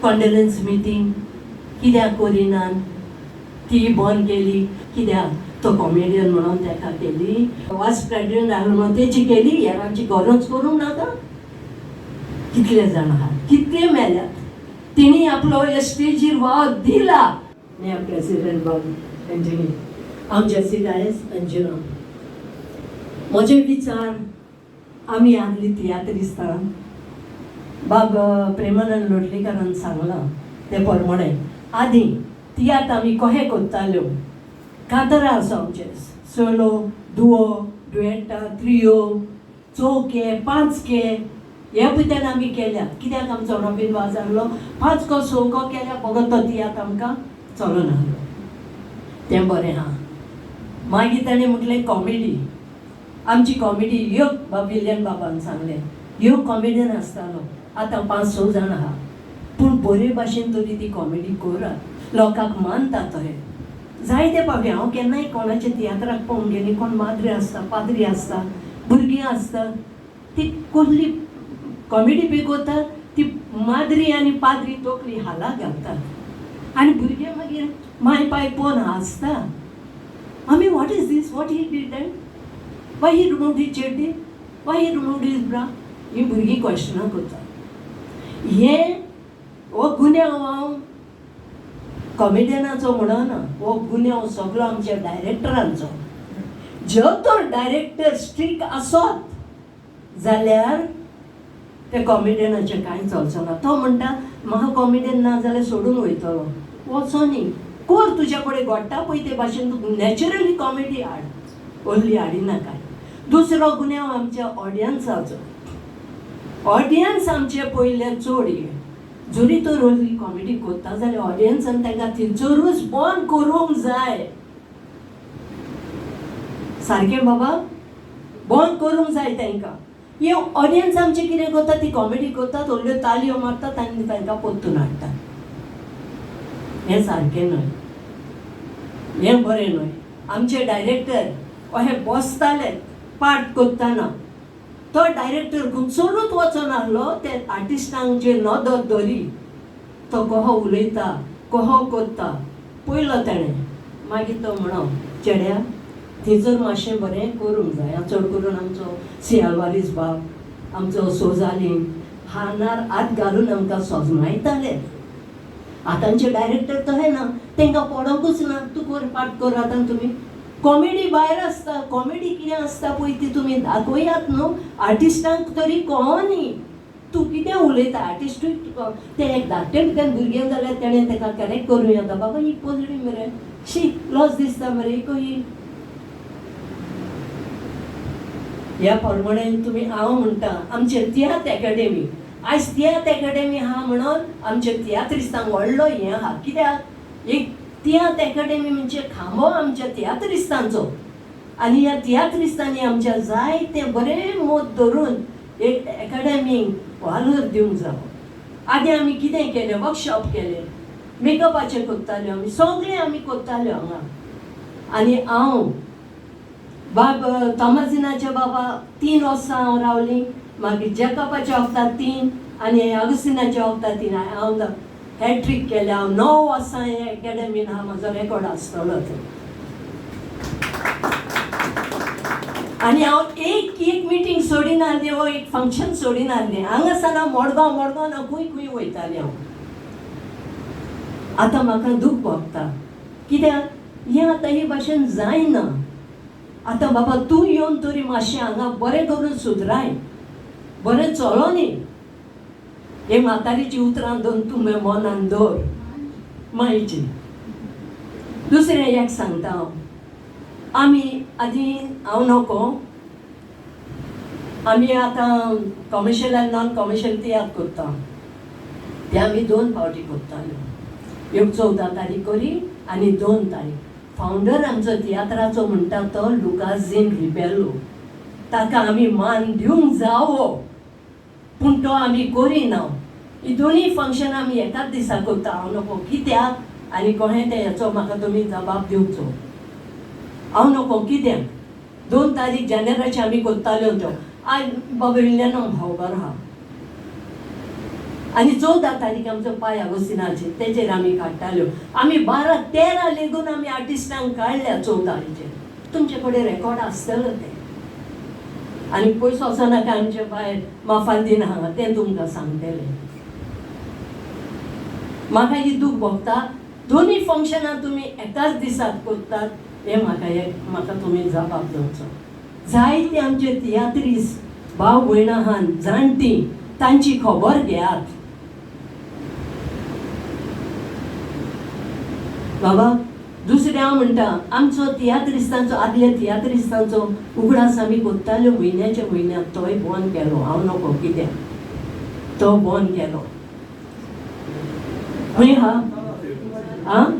कंडोलन्स meeting कित्याक करिनात? ती बंद केली कित्याक? तो कॉमेडियन म्हणून ताका केली. वायस प्रेसिडेंट आसलो म्हणून तेजी केली. हेरांची गरज करूंक नाका. कितले जाण आहात, कितले मेल्यात, तेणी आपलो स्टेजीर वावर दिला. प्रेसिडेंट बाबू एंटनी, हांव जेसी डायस अंजुना. म्हजे विचार, आमी आदली तियात्रिस्तां बाब प्रेमानंद लोटलीकारान सांगलां ते प्रमाणे आदीं तियात्र आमी कशें करताल्यो. कांतारां आसा आमचे, सोलो, दुओ, डुएटा, त्रियो, चौके, पांचके, हे पळय आमी केल्यात. कित्याक आमचो रॉबीन वाज आहलो, पांचको सवको केल्या बगर तो तियात्र आमकां चलना आहलो. तें बरें आहा. मागीर ताणें म्हटलें कॉमेडी, आमची कॉमेडी ह्यो बाब विलियन बाबान सांगलें, ह्यो कॉमेडियन आसतालो, आतां 5-6 जाण आहा, पूण बरे भाशेन तरी ती कॉमेडी करात, लोकांक मानता तशें. जायते फावटी हांव केन्नाय कोणाच्या तियात्राक पळोवंक गेली, कोण माद्री आसता, पाद्री आसता, भुरगीं आसता, ती कसली कॉमेडी बी करतात, ती माद्री आनी पाद्री तकली हाला घालतात आनी भुरगे मागीर माय पाय पळोवन हांसता. आमी what is this, what he did that, why he remove his चेड्डी, why he remove his bra, हीं भुरगीं क्वेश्चनां करतात. हें हो गुन्यांव हांव कॉमेडियनाचो म्हणना, हो गुन्यांव सगळो आमच्या डायरेक्टरांचो. जर तर डायरेक्टर स्ट्रीक आसत जाल्यार ते कॉमेडियनाचें कांय चलचो ना. तो म्हणटा म्हाका कॉमेडियन ना जाल्यार सोडून वयतलो, वचो न्ही, कर तुज्या कडेन घडटा पळय ते भाशेन तूं नॅचरली कॉमेडी हाड, ओल्ली हाडिनाकाय. दुसरो गुन्यांव आमच्या ऑडियन्साचो. ऑडियन्स आमचे पयले चड हे जरी तर ओल्ली कॉमेडी करता जाल्यार ऑडियन्सान तांकां थंयसरूच बंद करूंक जाय. सारकें बाबा, बंद करूंक जाय तांकां. हे ऑडियन्स आमचे कितें करता, ती कॉमेडी करतात, व्हडल्यो तालयो मारतात आनी तांकां परतून हाडटात. हें सारकें न्हय, हें बरें न्हय. आमचे डायरेक्टर अशें बसताले पार्ट करतना, तो डायरेक्टर खंयसरूच वचनासलो, ते आर्टिस्टांक जे नदर दवरी, तो कहो उलयता, कहो करता पयलो तेणें. मागीर तो म्हणो चेड्या थंयसर मातशें बरें करूंक जाय. चड करून आमचो सियालवारीस बाब, आमचो सोजालीन हानार हात घालून आमकां सजमायताले. आतांचे डायरेक्टर तशें ना, तांकां पडोंकूच ना, तूं कर पाठ कर. आतां तुमी कॉमेडी भायर आसता, कॉमेडी कितें आसता पळय ती तुमी दाखयात न्हू आर्टिस्टांक तरी कळो न्ही तूं कितें उलयता. आर्टिस्टूय तुका तें एक धाकटें भितर भुरगें जाल्यार तेणें ताका करेक्ट करूं येता, बाबा ही पोजडी मरे, शी लॉस दिसता मरे ही. ह्या प्रमाणे तुमी हांव म्हणटा आमचे तियात्र एकाडेमी, आयज तियात्र एकाडेमी आहा म्हणून आमचे तियात्रिस्तांक व्हडलो हें आहा. कित्याक एक तियात्र एकाडेमी म्हणजे खांबो आमच्या तियात्रिस्तांचो, आनी ह्या तियात्रिस्तांनी आमच्या जायते बरें मत धरून एक एकाडेमीक वालोर दिवंक जावो. आदीं आमी कितें केलें, वर्कशॉप केलें, मेकअपाचें करताल्यो आमी, सगळें आमी करताल्यो हांगा. आनी हांव बाब तोमाजिनाच्या बाबा 3 वर्सां हांव रावलीं, मागीर जेकबाच्या वखदां 3 आनी आगुस्तिनाच्या वखदां 3, हांव हॅट्रीक केल्या. हांव 9 वर्सां हे एकाडेमीन हा, म्हजो रेकॉर्ड आसतलो तो. आनी हांव एक एक मिटींग सोडिनासलें वो एक फंक्शन सोडिनासलें. हांगासर मडगांव मडगांव ना खूंय खूंय वयतालें हांव. आतां म्हाका दूख भोगता कित्याक हें आतां हे भाशेन जायना. आतां बाबा तूं येवन तरी मातशें हांगा बरें करून सुदराय, बरें चलो न्ही. हे म्हातारीची उतरां दोन तुवें मनान दवर मायची. दुसरें एक सांगता हांव, आमी आदीं हांव नको, आमी आतां कॉमर्शियल आनी नॉन कॉमर्शियल तियात्र करता, ते आमी 2 फावटी करताल्यो, एक 14 तारीख करी आनी 2 तारीख. फावंडर आमचो तियात्राचो म्हणटा तो लुकाझीन रिबेलो, ताका आमी मान दिवंक जावो, पूण तो आमी करिना. ही दोनूय फंक्शन आमी एकाच दिसा करता. हांव नको कित्याक आनी कोणें तें हेचो म्हाका तुमी जबाब दिवचो. हांव नको कित्याक 2 तारीख जानेराचे आमी करताल्यो त्यो. आयज बाबा इल्ल्यान खबर आहा. आनी 14 तारीख आमचो पाय आगोस्तिनाचेर तेचेर आमी काडटाल्यो. आमी 12-13 लेगून आमी आर्टिस्टांक काडल्या 14 तुमचे कडेन रेकॉर्ड आसतलो तें. आनी पयसो वचनाका आमचे भायर माफालदीन हांगा तें तुमकां सांगतलें. म्हाका ही दूख भोगता. दोनूय फंक्शनां तुमी एकाच दिसाक करतात हें म्हाका एक म्हाका तुमी जबाब दिवचो. जायते आमचे तियात्रीस भाव भयणां आहात जाणटीं, तांची खबर घेयात. बाबा दुसरें हांव म्हणटा, आमचो तियात्रिस्तांचो आदल्या तियात्रिस्तांचो उगडास आमी कोत्ताल्यो म्हयन्याच्या म्हयन्याक, तोय बंद केलो. हांव नको कित्याक तो बंद केलो. खंय आहा आं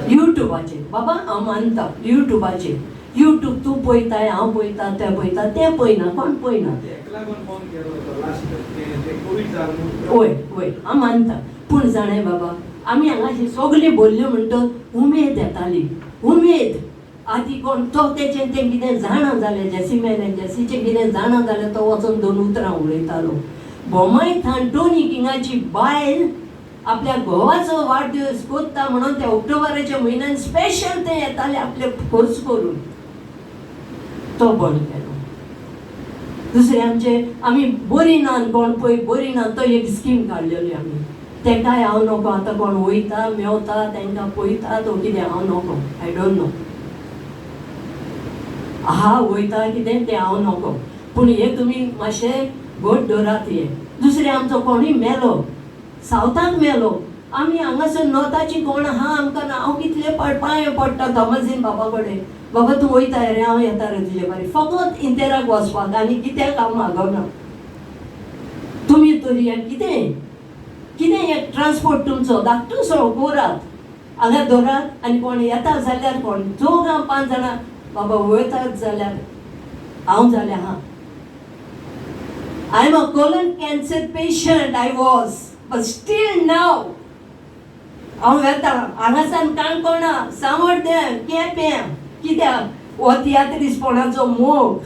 युट्यूबाचेर. बाबा हांव मानता युट्यूबाचेर. युट्यूब तूं पळयताय, हांव पळयता, ते पळयता, ते पळयना, कोण पळयना. वय वय हांव मानता. पूण जाणें बाबा आमी हांगा सगळीं बोल्ल्यो म्हणटच उमेद येताली. उमेद आदी कोण तो तेचें तें कितें जाणा जालें, जेसी मेरेन जेसीचें कितें जाणा जालें तो वचून 2 उतरां उलयतालो. बोमाय थान टोनी किंगाची बायल आपल्या घोवाचो वाडदिवस कोत्ता म्हणून त्या ऑक्टोबराच्या म्हयन्यान स्पेशल ते येताले आपले खर्च करून, तो बंद केलो. दुसरें आमचे आमी बरी ना कोण पळय बरी ना तो एक स्कीम काडलेली आमी. तेकाय हांव नको आतां कोण वयता मेवता तांकां पळयता तो कितें हांव नको, I don't know आहा वयता कितें तें हांव नको. पूण हे तुमी मातशें घट दवरात. हे दुसरें आमचो कोणूय मेलो, सावथाक मेलो, आमी हांगासर नॉर्थाची कोण आहा आमकां ना. हांव कितले पांय पडटा तोमाजीन बाबा कडेन, बाबा तूं वयता रे हांव येता रे तुजे बारी, फकत इंतेराक वचपाक आनी कित्याक हांव मागना. तुमी तरी हें कितें कितें एक ट्रान्सपोर्ट तुमचो धाकटूसो कोरात हांगा दवरात आनी कोण येता जाल्यार कोण 4 5 जाणां बाबा वयतात जाल्यार हांव जाल्यार हा. I am a colon cancer patient, I was, but still now हांव वेता हांगासान काणकोणा, सांवड्डें, केप्यां. कित्याक हो तियात्रिसपणाचो मोग.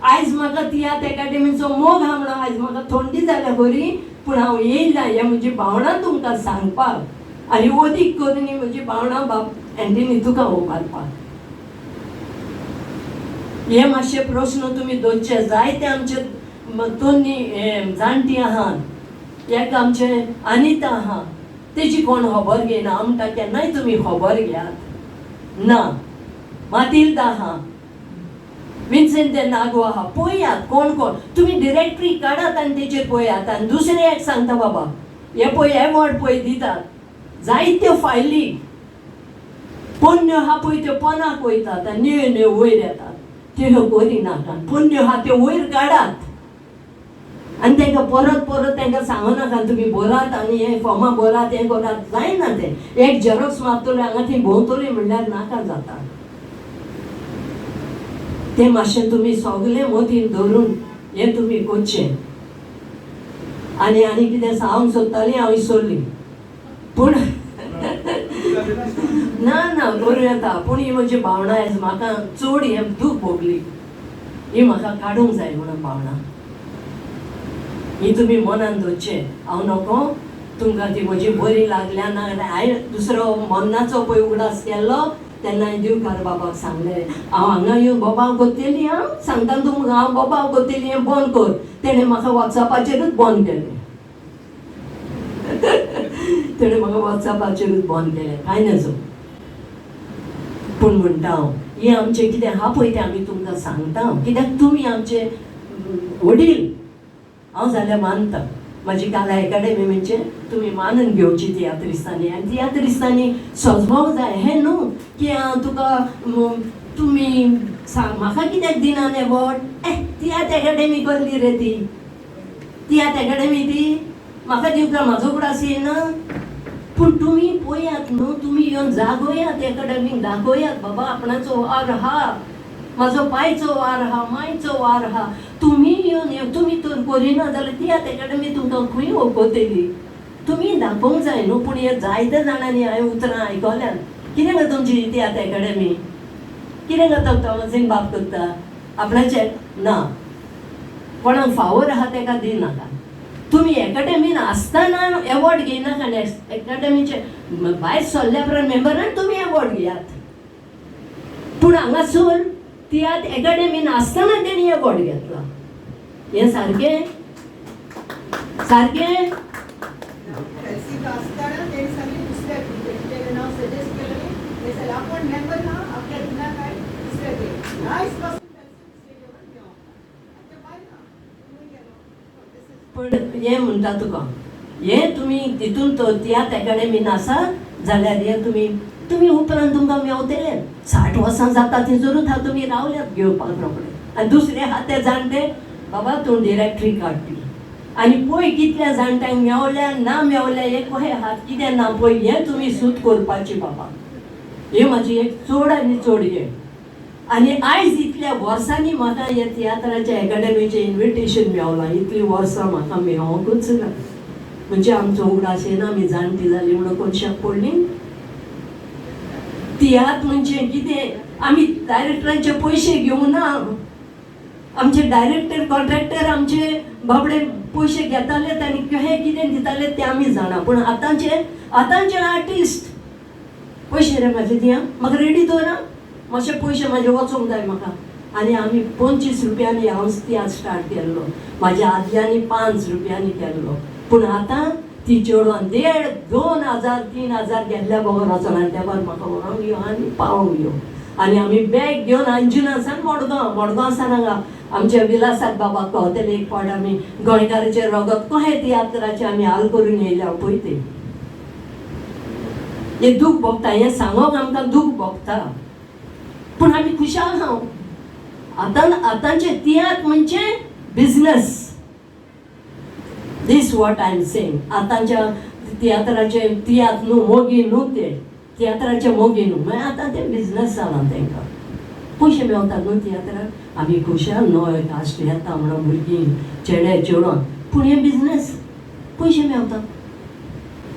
आयज म्हाका तियात्र एकाडेमीचो मोग आहा म्हणून आयज म्हाका थंडी जाल्या बरी, पूण हांव येयला हें म्हजी भावनां तुमकां सांगपाक आनी अदीक करून ही म्हजी भावनां बाब एंटनी तुका उबारपाक. हे मातशे प्रस्न तुमी दवरचे. जायते आमचे तन्नी जाणटी आहात, एक आमचे अनिता आहा, तेजी कोण खबर घेयना. हांव म्हणटा केन्नाय तुमी खबर घेयात ना. मातिल्दा आहा, विन्सेंट दे नागो आहा, पळयात कोण कोण तुमी डिरेक्टरी काडात आनी तेचेर पळयात. आनी दुसरें एक सांगता बाबा, हे पळय एवॉर्ड पळय दितात जायत्यो फायली पोन्न्यो आहा पळय त्यो पोनाक वयतात आनी न्यो न्यो वयर येतात, त्यो करिनाका. पोन्न्यो आहा त्यो वयर काडात आनी तांकां परत परत तांकां सांगू नाका तुमी बरात आनी हें फॉर्मां बरात हें करात, जायना तें. एक झेरोक्स मारतले हांगा थंय भोंवतली म्हणल्यार नाका जाता. तें मातशें तुमी सगलें मतीन धरून हें तुमी करचें. आनी आनी कितें सांगूंक सोदतालीं हांव विसरली, पूण ना ना करूं येता. पूण ही म्हजी भावनां आयज म्हाका चड हें दूख भोगली, ही म्हाका काडूंक जाय म्हणून भावनां ही तुमी मनान दवरचें. हांव नको तुमकां ती म्हजी बरी लागल्या ना जाल्यार हांवें दुसरो मन्नाचो पळय उगडास केल्लो तेन्ना हांवें दिवकार बाबाक सांगलें हांव हांगा येवन बोबाव कोत्तेली, हांव सांगता तुमकां हांव बोबाव कोत्तेली, हें बंद कर. तेणें म्हाका वॉट्सॅपाचेरूच बंद केलें. तेणें म्हाका वॉट्सॅपाचेरूच बंद केलें. कांय नजो. पूण म्हणटा हांव हें आमचें कितें आहा पळय तें आमी तुमकां सांगता, कित्याक तुमी आमचे वडील. हांव जाल्यार मानता म्हाजी काला एकाडेमी म्हणजे तुमी मानून घेवची तियात्रिस्तांनी. आनी तियात्रिस्तांनी सजमोंक जाय, हें न्हू की हांव तुका तुमी म्हाका कित्याक दिना एवॉर्ड, ए तियात्र एकाडेमी कसली रे ती, तियात्र एकाडेमी ती म्हाका दिवका म्हाजो उगडास येना. पूण तुमी पळयात न्हू, तुमी येवन जागोयात एकाडेमीक, दाखोयात बाबा आपणाचो वावर आहा, म्हाजो पायचो वार आहा, मायचो वार आहा. तुमी येवन तुमी तर करिना जाल्यार तियात्र एकाडेमी तुमकां खंय वखोतली, तुमी दाखोवंक जाय न्हू. पूण हे जायते जाणांनी हांवें उतरां आयकल्यान, कितें गो तुमची तियात्र एकाडेमी, कितें गो तोमाजीन बाब करता आपणाचें ना, कोणाक फावोर आहा तेका दिनाका. तुमी एकाडेमीन आसतना एवॉर्ड घेयनाका, एकाडेमीचे भायर सरल्या उपरांत मेंबरान तुमी एवॉर्ड घेयात. पूण हांगासर तियात्र एकाडेमीन आसतना तेणी एवॉर्ड घेतला. हें सारकें सारकें. फेलसीक आसतना तेणी सांगलें दुसऱ्या तेणें नांव सजेस्ट केलें, ते सांगलें आपूण मेंबर ना, आपल्या दिना काय दुसऱ्या ते आयज पासून फेलसीक स्टेडियमान घेवप आतां बाय ना तुमी गेलो. पण हें म्हणटा तुका, हें तुमी तितून तो तियात्र एकाडेमीन आसा जाल्यार हें तुमी तुमी उपरांत तुमकां मेवतलें. 60 वर्सां जाता थंयसरूच आहा, तुमी रावल्यात घेवपाक रोखडे. आनी दुसरे आहा ते जाणटे बाबा तूं डिरेक्टरी काडपी आनी पळय कितल्या जाणट्यांक मेवल्या ना मेवल्या, हें कशें आहा कितें ना पळय, हें तुमी सूत करपाची बाबा. हें म्हाजी एक चड आनी चड हें. आनी आयज इतल्या वर्सांनी म्हाका हे तियात्राच्या एकाडेमीचें इन्विटेशन मेवलां. इतलीं वर्सां म्हाका मेवोंकूच ना. म्हणजे आमचो उगडास येना आमी जाणटी जाली म्हणून कोनशाक पडली. तियात्र म्हणजे कितें, आमी डायरेक्टरांचे पयशे घेवना. आमचे डायरेक्टर कॉन्ट्रॅक्टर आमचे बाबडे पयशे घेताले आनी कशें कितें दिताले तें आमी जाणा. पूण आतांचे आतांचे आर्टिस्ट पयशे रे म्हाजे दिया, म्हाका रेडी दवर, मातशे पयशे म्हाजे वचूंक जाय म्हाका. आनी आमी 25 रुपयांनी हांव तियात्र स्टार्ट केल्लो, म्हाज्या आदल्यांनी 5 रुपयांनी केल्लो. पूण आतां ती चेडवान 1.5 2 हजार 3 हजार घेतल्या बगर वचना. त्या भायर म्हाका व्हरोंक यो आनी पावोवंक यो. आनी आमी बॅग घेवन अंजुना सावन मडगांव, मडगांव सावन हांगा आमच्या विलासाक बाबाक पावतले. एक फावट आमी गोंयकाराचें रगत कशें तियात्राचें आमी हाल करून येयल्या पळय तें. हें दूख भोगता, हें सांगोंक आमकां दूख भोगता, पूण आमी खुशाल आहा. आतां आतांचे तियात्र म्हणजे business. This what I am saying. आतांच्या तियात्राचे तियात्र न्हू, मोगी न्हू, ते तियात्राचे मोगी न्हू, मागीर आतां ते बिजनस जालां. तांकां पयशे मेवतात न्हू तियात्राक. आमी खुशाल नवे कास्ट येता म्हणून भुरगीं चेडे चेडवां, पूण हें बिजनस, पयशे मेवतात.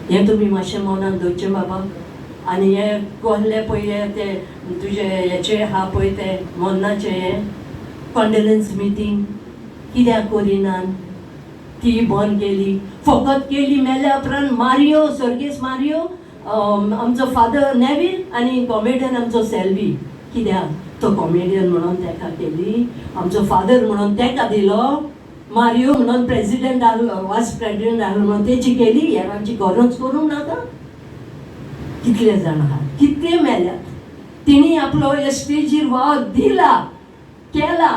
हें तुमी मातशें मनान दवरचें बाबा. आनी हे कहले पळय ते तुजे हेचे आहा पळय ते मरणाचें हें कॉन्डलन्स मिटींग कित्याक करिनात, ती बंद केली. फकत केली मेल्या उपरांत मारियो सर्गेस मारियो, आमचो फादर नेवील आनी कॉमेडियन आमचो सेल्वी. कित्याक तो कॉमेडियन म्हणून तेका केली, आमचो फादर म्हणून तेका दिलो, मारियो म्हणून प्रेजिडेंट आहलो, वायस प्रेजिडेंट आहलो म्हणून तेजी केली. हेरांची गरज करूंक नाका. कितले जाण आहात, कितले मेल्यात, तेणी आपलो हे स्टेजीर वावर दिला केला.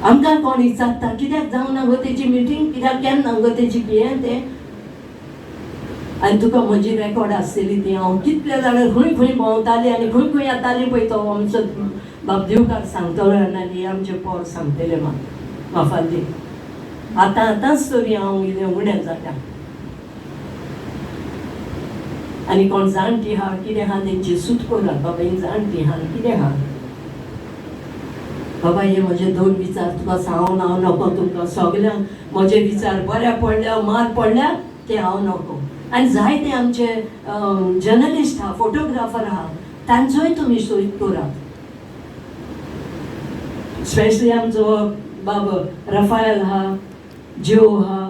आमकां कोण विचारता कित्याक जावंक ना गो तेजी मिटींग, कित्याक केन्ना गो तेजी कितें तें. आनी तुका म्हजी रेकॉर्ड आसतली ती, हांव कितले जाणां खंय खंय भोंवताली आनी खंय खंय येताली पळय तो आमचो बाब दिवकार सांगतलो आनी आमचे पोर सांगतले म्हाका माफादी. आतां आतांच तरी हांव इल्लें उणें जाल्या. आनी कोण जाणटी आहा कितें आहा तेंची सूत करात बाबा, ही जाणटी आहा कितें आहा बाबा. हे म्हजे 2 विचार तुका सांगून हांव नको, तुमकां सगल्यांक म्हजे विचार बऱ्या पडल्या मार पडल्या ते हांव नको. आनी जायते आमचे जर्नलिस्ट आहा, फोटोग्राफर आहा, तांचोय तुमी सोय करात. स्पेशली आमचो बाब रफायल आहा, ज्यो आहा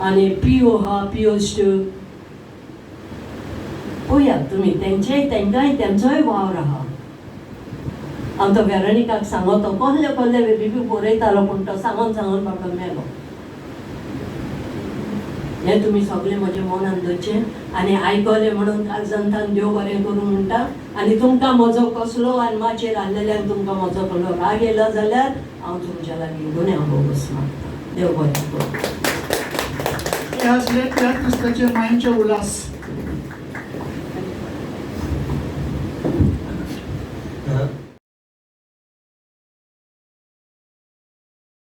आनी पिओ आहा, पिओ स्टू. पळयात तुमी तेंचेय तेंकांय तेंचोय वावर आहा. हांव तो वेरोनिकाक सांगो, तो कहले कहले रिव्यू बरयतालो, पूण तो सांगोन सांगोन बाबडो मेलो. हें तुमी सगळें म्हजें मनान दवरचें आनी आयकलें म्हणून काळजांतान देव बरें करूं म्हणटा. आनी तुमकां म्हजो कसलो आनी माचयेर आहलेल्यान तुमकां म्हजो कसलो राग येयलो जाल्यार हांव तुमच्या लागीं गुन्यांव भोगोस मागता. देव बरें करूं. हे आसले त्या क्रिस्ताचे मायेचे उल्हास.